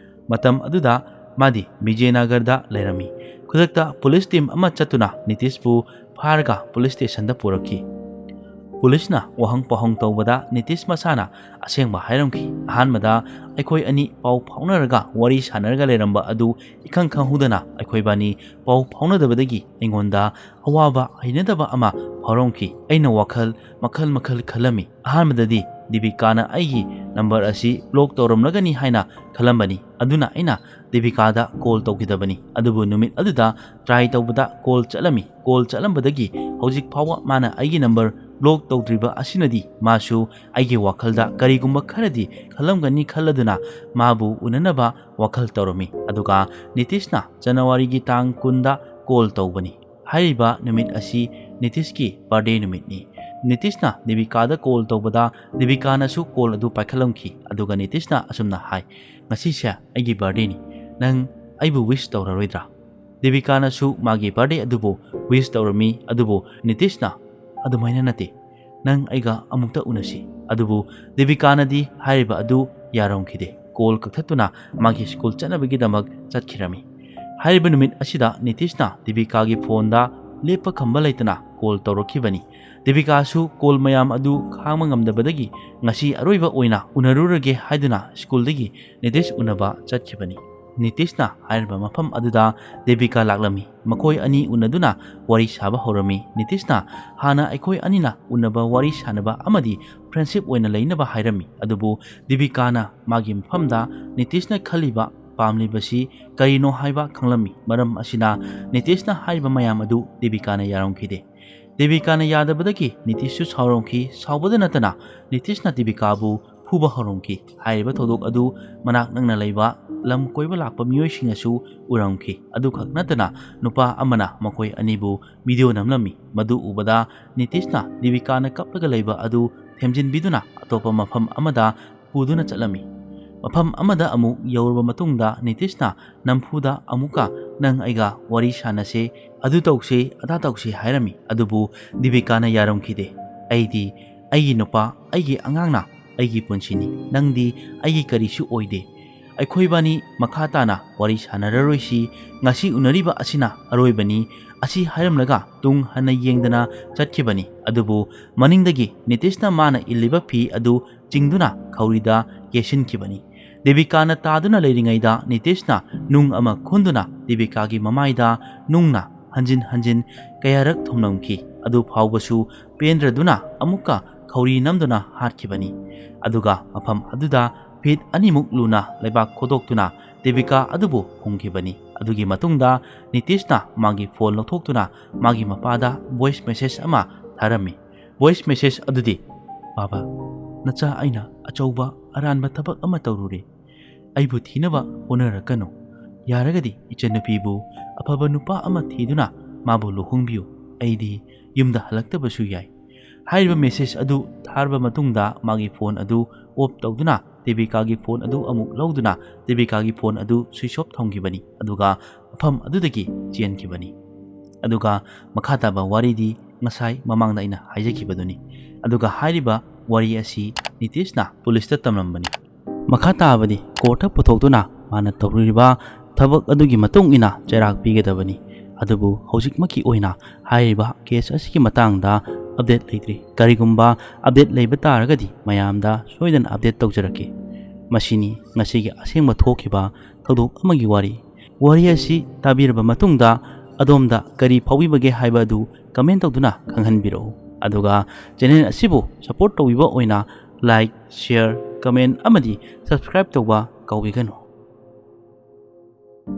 ꯃꯇꯝ ꯑꯗꯨꯗ ꯃꯥꯗꯤ ꯕꯤꯖꯦꯅꯒꯔꯗ ꯂꯩꯔꯝꯃꯤ꯫ ꯈꯨꯗꯛꯇ ꯄꯨꯂꯤꯁ ꯇꯤꯝ ꯑꯃ ꯆꯠꯇꯨꯅ ꯅꯤꯇꯤꯁꯄꯨ ꯐꯥꯔꯒ ꯄꯨꯂꯤꯁ ꯁ꯭ꯇꯦꯁꯟꯗ ꯄꯨꯔꯛꯈꯤ꯫ ꯄꯨꯂꯤꯁꯅ ꯋꯥꯍꯪ ꯄꯥꯎꯍꯪ ꯇꯧꯕꯗ ꯅꯤꯇꯤꯁ ꯃꯁꯥꯅ ꯑꯁꯦꯡꯕ ꯍꯥꯏꯔꯝꯈꯤ꯫ "ꯑꯍꯥꯟꯕꯗ ꯑꯩꯈꯣꯏ ꯑꯅꯤ ꯄꯥꯎ ꯐꯥꯎꯅꯔꯒ ꯋꯥꯔꯤ ꯁꯥꯟꯅꯔꯒ ꯂꯩꯔꯝꯕ ꯑꯗꯨ ꯏꯈꯪ ꯈꯪꯍꯧꯗꯅ ꯑꯩꯈꯣꯏꯕꯥꯅꯤ ꯄꯥꯎ ꯐꯥꯎꯅꯗꯕꯗꯒꯤ ꯑꯩꯉꯣꯟꯗ ꯑꯋꯥꯕ ꯍꯩꯅꯗꯕ ꯑꯃ ꯐꯥꯎꯔꯝꯈꯤ꯫ ꯑꯩꯅ ꯋꯥꯈꯜ ꯃꯈꯜ ꯃꯈꯜ ꯈꯜꯂꯝꯃꯤ꯫ ꯑꯍꯥꯟꯕꯗꯗꯤ ꯗꯤꯕꯤꯀꯥꯅ ꯑꯩꯒꯤ ꯅꯝꯕꯔ ꯑꯁꯤ ꯕ꯭ꯂꯣꯛ ꯇꯧꯔꯝꯂꯒꯅꯤ ꯍꯥꯏꯅ ꯈꯜꯂꯝꯕꯅꯤ꯫ ꯑꯗꯨꯅ ꯑꯩꯅ ꯗꯤꯕꯤꯀꯥꯗ ꯀꯣꯜ ꯇꯧꯈꯤꯗꯕꯅꯤ꯫ ꯑꯗꯨꯕꯨ ꯅꯨꯃꯤꯠ ꯑꯗꯨꯗ ꯇ꯭ꯔꯥꯏ ꯇꯧꯕꯗ ꯀꯣꯜ ꯆꯠꯂꯝꯃꯤ꯫ ꯀꯣꯜ ꯆꯠꯂꯝꯕꯗꯒꯤ ꯍꯧꯖꯤꯛ ꯐꯥꯎꯕ ꯃꯥꯅ ꯑꯩꯒꯤ ꯅꯝꯕꯔ ꯕ꯭ꯂꯣꯛ ꯇꯧꯗ꯭ꯔꯤꯕ ꯑꯁꯤꯅꯗꯤ ꯃꯥꯁꯨ ꯑꯩꯒꯤ ꯋꯥꯈꯜꯗ ꯀꯔꯤꯒꯨꯝꯕ ꯈꯔꯗꯤ ꯈꯜꯂꯝꯒꯅꯤ ꯈꯜꯂꯗꯨꯅ ꯃꯥꯕꯨ ꯎꯅꯅꯕ ꯋꯥꯈꯜ ꯇꯧꯔꯝꯃꯤ꯫ ꯑꯗꯨꯒ ꯅꯤꯇꯤꯁꯅ ꯖꯅꯋꯥꯔꯤꯒꯤ ꯇꯥꯡ ꯀꯨꯟꯗ ꯀꯣꯜ ꯇꯧꯕꯅꯤ꯫ ꯍꯥꯏꯔꯤꯕ ꯅꯨꯃꯤꯠ ꯑꯁꯤ ꯅꯤꯇꯤꯁꯀꯤ ꯕꯥꯔꯗꯦ ꯅꯨꯃꯤꯠꯅꯤ꯫ ꯅꯤꯇꯤꯁꯅ ꯗꯤꯕꯤꯀꯥꯗ ꯀꯣꯜ ꯇꯧꯕꯗ ꯗꯤꯕꯤꯀꯥꯅꯁꯨ ꯀꯣꯜ ꯑꯗꯨ ꯄꯥꯏꯈꯠꯂꯝꯈꯤ꯫ ꯑꯗꯨꯒ ꯅꯤꯇꯤꯁꯅ ꯑꯁꯨꯝꯅ ꯍꯥꯏ, "ꯉꯁꯤꯁꯦ ꯑꯩꯒꯤ ꯕꯥꯔꯗꯦꯅꯤ, ꯅꯪ ꯑꯩꯕꯨ ꯋꯤꯁ ꯇꯧꯔꯔꯣꯏꯗ꯭ꯔꯥ?" ꯗꯤꯕꯤꯀꯥꯅꯁꯨ ꯃꯥꯒꯤ ꯕꯥꯔꯗꯦ ꯑꯗꯨꯕꯨ ꯋꯤꯁ ꯇꯧꯔꯝꯃꯤ꯫ ꯑꯗꯨꯕꯨ ꯅꯤꯇꯤꯁꯅ, "ꯑꯗꯨꯃꯥꯏꯅ ꯅꯠꯇꯦ, ꯅꯪ ꯑꯩꯒ ꯑꯃꯨꯛꯇ ꯎꯅꯁꯤ"꯫ ꯑꯗꯨꯕꯨ ꯗꯤꯕꯤꯀꯥꯅꯗꯤ ꯍꯥꯏꯔꯤꯕ ꯑꯗꯨ ꯌꯥꯔꯝꯈꯤꯗꯦ꯫ ꯀꯣꯜ ꯀꯛꯊꯠꯇꯨꯅ ꯃꯥꯒꯤ ꯁ꯭ꯀꯨꯜ ꯆꯠꯅꯕꯒꯤꯗꯃꯛ ꯆꯠꯈꯤꯔꯝꯃꯤ꯫ ꯍꯥꯏꯔꯤꯕ ꯅꯨꯃꯤꯠ ꯑꯁꯤꯗ ꯅꯤꯇꯤꯁꯅ ꯗꯤꯕꯤꯀꯥꯒꯤ ꯐꯣꯟꯗ ꯂꯦꯞꯄ ꯈꯝꯕ ꯂꯩꯇꯅ ꯀꯣꯜ ꯇꯧꯔꯛꯈꯤꯕꯅꯤ꯫ ꯗꯤꯕꯤꯀꯥꯁꯨ ꯀꯣꯜ ꯃꯌꯥꯝ ꯑꯗꯨ ꯈꯥꯡꯕ ꯉꯝꯗꯕꯗꯒꯤ ꯉꯁꯤ ꯑꯔꯣꯏꯕ ꯑꯣꯏꯅ ꯎꯅꯔꯨꯔꯒꯦ ꯍꯥꯏꯗꯨꯅ ꯁ꯭ꯀꯨꯜꯗꯒꯤ ꯅꯤꯇꯤꯁ ꯎꯅꯕ ꯆꯠꯈꯤꯕꯅꯤ꯫ ꯅꯤꯇꯤꯁꯅ ꯍꯥꯏꯔꯤꯕ ꯃꯐꯝ ꯑꯗꯨꯗ ꯗꯦꯕꯤꯀꯥ ꯂꯥꯛꯂꯝꯃꯤ꯫ ꯃꯈꯣꯏ ꯑꯅꯤ ꯎꯅꯗꯨꯅ ꯋꯥꯔꯤ ꯁꯥꯕ ꯍꯧꯔꯝꯃꯤ꯫ ꯅꯤꯇꯤꯁꯅ ꯍꯥꯟꯅ ꯑꯩꯈꯣꯏ ꯑꯅꯤꯅ ꯎꯅꯕ, ꯋꯥꯔꯤ ꯁꯥꯅꯕ ꯑꯃꯗꯤ ꯐ꯭ꯔꯦꯟꯁꯤꯞ ꯑꯣꯏꯅ ꯂꯩꯅꯕ ꯍꯥꯏꯔꯝꯃꯤ꯫ ꯑꯗꯨꯕꯨ ꯗꯦꯕꯤꯀꯥꯅ ꯃꯥꯒꯤ ꯃꯐꯝꯗ ꯅꯤꯇꯤꯁꯅ ꯈꯜꯂꯤꯕ, ꯄꯥꯝꯂꯤꯕꯁꯤ ꯀꯔꯤꯅꯣ ꯍꯥꯏꯕ ꯈꯪꯂꯝꯃꯤ꯫ ꯃꯔꯝ ꯑꯁꯤꯅ ꯅꯤꯇꯤꯁꯅ ꯍꯥꯏꯔꯤꯕ ꯃꯌꯥꯝ ꯑꯗꯨ ꯗꯦꯕꯤꯀꯥꯅ ꯌꯥꯔꯝꯈꯤꯗꯦ꯫ ꯗꯦꯕꯤꯀꯥꯅ ꯌꯥꯗꯕꯗꯒꯤ ꯅꯤꯇꯤꯁꯁꯨ ꯁꯥꯎꯔꯝꯈꯤ꯫ ꯁꯥꯎꯕꯗ ꯅꯠꯇꯅ ꯅꯤꯇꯤꯁꯅ ꯗꯦꯕꯤꯀꯥꯕꯨ ꯐꯨꯕ ꯍꯧꯔꯝꯈꯤ꯫ ꯍꯥꯏꯔꯤꯕ ꯊꯧꯗꯣꯛ ꯑꯗꯨ ꯃꯅꯥꯛ ꯅꯛꯅ ꯂꯩꯕ ꯂꯝ ꯀꯣꯏꯕ ꯂꯥꯛꯄ ꯃꯤꯑꯣꯏꯁꯤꯡꯅꯁꯨ ꯎꯔꯝꯈꯤ꯫ ꯑꯗꯨꯈꯛ ꯅꯠꯇꯅ ꯅꯨꯄꯥ ꯑꯃꯅ ꯃꯈꯣꯏ ꯑꯅꯤꯕꯨ ꯚꯤꯗꯤꯑꯣ ꯅꯝꯂꯝꯃꯤ꯫ ꯃꯗꯨ ꯎꯕꯗ ꯅꯤꯇꯤꯁꯅ ꯗꯦꯕꯤꯀꯥꯅ ꯀꯞꯂꯒ ꯂꯩꯕ ꯑꯗꯨ ꯊꯦꯝꯖꯤꯟꯕꯤꯗꯨꯅ ꯑꯇꯣꯞꯄ ꯃꯐꯝ ꯑꯃꯗ ꯄꯨꯗꯨꯅ ꯆꯠꯂꯝꯃꯤ꯫ ꯃꯐꯝ ꯑꯃꯗ ꯑꯃꯨꯛ ꯌꯧꯔꯕ ꯃꯇꯨꯡꯗ ꯅꯤꯇꯤꯁꯅ ꯅꯝꯐꯨꯗ ꯑꯃꯨꯛꯀ "ꯅꯪ ꯑꯩꯒ ꯋꯥꯔꯤ ꯁꯥꯟꯅꯁꯦ, ꯑꯗꯨ ꯇꯧꯁꯦ, ꯑꯗꯥ ꯇꯧꯁꯦ" ꯍꯥꯏꯔꯝꯃꯤ꯫ ꯑꯗꯨꯕꯨ ꯗꯤꯕꯤꯀꯥꯅ ꯌꯥꯔꯝꯈꯤꯗꯦ꯫ "ꯑꯩꯗꯤ ꯑꯩꯒꯤ ꯅꯨꯄꯥ, ꯑꯩꯒꯤ ꯑꯉꯥꯡꯅ ꯑꯩꯒꯤ ꯄꯨꯟꯁꯤꯅꯤ꯫ ꯅꯪꯗꯤ ꯑꯩꯒꯤ ꯀꯔꯤꯁꯨ ꯑꯣꯏꯗꯦ꯫ ꯑꯩꯈꯣꯏꯕꯥꯅꯤ ꯃꯈꯥ ꯇꯥꯅ ꯋꯥꯔꯤ ꯁꯥꯟꯅꯔꯔꯣꯏꯁꯤ꯫ ꯉꯁꯤ ꯎꯅꯔꯤꯕ ꯑꯁꯤꯅ ꯑꯔꯣꯏꯕꯅꯤ" ꯑꯁꯤ ꯍꯥꯏꯔꯝꯂꯒ ꯇꯨꯡ ꯍꯟꯅ ꯌꯦꯡꯗꯅ ꯆꯠꯈꯤꯕꯅꯤ꯫ ꯑꯗꯨꯕꯨ ꯃꯅꯤꯡꯗꯒꯤ ꯅꯤꯇꯤꯁꯅ ꯃꯥꯅ ꯏꯜꯂꯤꯕ ꯐꯤ ꯑꯗꯨ ꯆꯤꯡꯗꯨꯅ ꯈꯧꯔꯤꯗ ꯌꯩꯁꯤꯟꯈꯤꯕꯅꯤ꯫ ꯗꯦꯕꯤꯀꯥꯅ ꯇꯥꯗꯨꯅ ꯂꯩꯔꯤꯉꯩꯗ ꯅꯤꯇꯤꯁꯅ ꯅꯨꯡ ꯑꯃ ꯈꯨꯟꯗꯨꯅ ꯗꯦꯕꯤꯀꯥꯒꯤ ꯃꯃꯥꯏꯗ ꯅꯨꯡꯅ ꯍꯟꯖꯤꯟ ꯍꯟꯖꯤꯟ ꯀꯌꯥꯔꯛ ꯊꯣꯝꯂꯝꯈꯤ꯫ ꯑꯗꯨ ꯐꯥꯎꯕꯁꯨ ꯄꯦꯟꯗ꯭ꯔꯗꯨꯅ ꯑꯃꯨꯛꯀ ꯈꯧꯔꯤ ꯅꯝꯗꯨꯅ ꯍꯥꯠꯈꯤꯕꯅꯤ꯫ ꯑꯗꯨꯒ ꯃꯐꯝ ꯑꯗꯨꯗ ꯐꯤꯠ ꯑꯅꯤꯃꯨꯛ ꯂꯨꯅ ꯂꯩꯕꯥꯛ ꯈꯣꯗꯣꯛꯇꯨꯅ ꯗꯦꯕꯤꯀꯥ ꯑꯗꯨꯕꯨ ꯐꯨꯝꯈꯤꯕꯅꯤ꯫ ꯑꯗꯨꯒꯤ ꯃꯇꯨꯡꯗ ꯅꯤꯇꯤꯁꯅ ꯃꯥꯒꯤ ꯐꯣꯟ ꯂꯧꯊꯣꯛꯇꯨꯅ ꯃꯥꯒꯤ ꯃꯄꯥꯗ ꯚꯣꯏꯁ ꯃꯦꯁꯦꯖ ꯑꯃ ꯊꯥꯔꯝꯃꯤ꯫ ꯚꯣꯏꯁ ꯃꯦꯁꯦꯖ ꯑꯗꯨꯗꯤ: "ꯕꯥꯕꯥ, ꯅꯆꯥ ꯑꯩꯅ ꯑꯆꯧꯕ ꯑꯔꯥꯟꯕ ꯊꯕꯛ ꯑꯃ ꯇꯧꯔꯨꯔꯦ꯫ ꯑꯩꯕꯨ ꯊꯤꯅꯕ ꯍꯣꯠꯅꯔꯛꯀꯅꯨ꯫ ꯌꯥꯔꯒꯗꯤ ꯏꯆꯟꯅꯨꯄꯤꯕꯨ ꯑꯐꯕ ꯅꯨꯄꯥ ꯑꯃ ꯊꯤꯗꯨꯅ ꯃꯥꯕꯨ ꯂꯨꯍꯣꯡꯕꯤꯌꯨ꯫ ꯑꯩꯗꯤ ꯌꯨꯝꯗ ꯍꯜꯂꯛꯇꯕꯁꯨ ꯌꯥꯏ"꯫ ꯍꯥꯏꯔꯤꯕ ꯃꯦꯁꯦꯖ ꯑꯗꯨ ꯊꯥꯔꯕ ꯃꯇꯨꯡꯗ ꯃꯥꯒꯤ ꯐꯣꯟ ꯑꯗꯨ ꯑꯣꯐ ꯇꯧꯗꯨꯅ ꯗꯦꯕꯤꯀꯥꯒꯤ ꯐꯣꯟ ꯑꯗꯨ ꯑꯃꯨꯛ ꯂꯧꯗꯨꯅ ꯗꯦꯕꯤꯀꯥꯒꯤ ꯐꯣꯟ ꯑꯗꯨ ꯁ꯭ꯋꯤꯆ ꯑꯣꯐ ꯊꯝꯈꯤꯕꯅꯤ꯫ ꯑꯗꯨꯒ ꯃꯐꯝ ꯑꯗꯨꯗꯒꯤ ꯆꯦꯟꯈꯤꯕꯅꯤ꯫ ꯑꯗꯨꯒ ꯃꯈꯥ ꯇꯥꯕ ꯋꯥꯔꯤꯗꯤ ꯉꯁꯥꯏ ꯃꯃꯥꯡꯗ ꯑꯩꯅ ꯍꯥꯏꯖꯈꯤꯕꯗꯨꯅꯤ꯫ ꯑꯗꯨꯒ ꯍꯥꯏꯔꯤꯕ ꯋꯥꯔꯤ ꯑꯁꯤ ꯅꯤꯇꯤꯁꯅ ꯄꯨꯂꯤꯁꯇ ꯇꯝꯂꯝꯕꯅꯤ꯫ ꯃꯈꯥ ꯇꯥꯕꯗꯤ ꯀꯣꯔꯠꯇ ꯄꯨꯊꯣꯛꯇꯨꯅ ꯃꯥꯅ ꯇꯧꯔꯤꯕ ꯊꯕꯛ ꯑꯗꯨꯒꯤ ꯃꯇꯨꯡ ꯏꯟꯅ ꯆꯩꯔꯥꯛ ꯄꯤꯒꯗꯕꯅꯤ꯫ ꯑꯗꯨꯕꯨ ꯍꯧꯖꯤꯛꯃꯛꯀꯤ ꯑꯣꯏꯅ ꯍꯥꯏꯔꯤꯕ ꯀꯦꯁ ꯑꯁꯤꯒꯤ ꯃꯇꯥꯡꯗ ꯑꯞꯗꯦꯠ ꯂꯩꯇ꯭ꯔꯤ꯫ ꯀꯔꯤꯒꯨꯝꯕ ꯑꯞꯗꯦꯠ ꯂꯩꯕ ꯇꯥꯔꯒꯗꯤ ꯃꯌꯥꯝꯗ ꯁꯣꯏꯗꯅ ꯑꯞꯗꯦꯠ ꯇꯧꯖꯔꯛꯀꯦ꯫ ꯃꯁꯤꯅꯤ ꯉꯁꯤꯒꯤ ꯑꯁꯦꯡꯕ ꯊꯣꯛꯈꯤꯕ ꯊꯧꯗꯣꯛ ꯑꯃꯒꯤ ꯋꯥꯔꯤ꯫ ꯋꯥꯔꯤ ꯑꯁꯤ ꯇꯥꯕꯤꯔꯕ ꯃꯇꯨꯡꯗ ꯑꯗꯣꯝꯗ ꯀꯔꯤ ꯐꯥꯎꯕꯤꯕꯒꯦ ꯍꯥꯏꯕ ꯑꯗꯨ ꯀꯃꯦꯟ ꯇꯧꯗꯨꯅ ꯈꯪꯍꯟꯕꯤꯔꯛꯎ꯫ ꯑꯗꯨꯒ ꯆꯦꯅꯦꯜ ꯑꯁꯤꯕꯨ ꯁꯄꯣꯔꯠ ꯇꯧꯕꯤꯕ ꯑꯣꯏꯅ ꯂꯥꯏꯛ, ꯁꯤꯌꯔ, ꯀꯃꯦꯟ ꯑꯃꯗꯤ ꯁꯕꯁꯀ꯭ꯔꯥꯏꯕ ꯇꯧꯕ ꯀꯥꯎꯕꯤꯒꯅꯨ꯫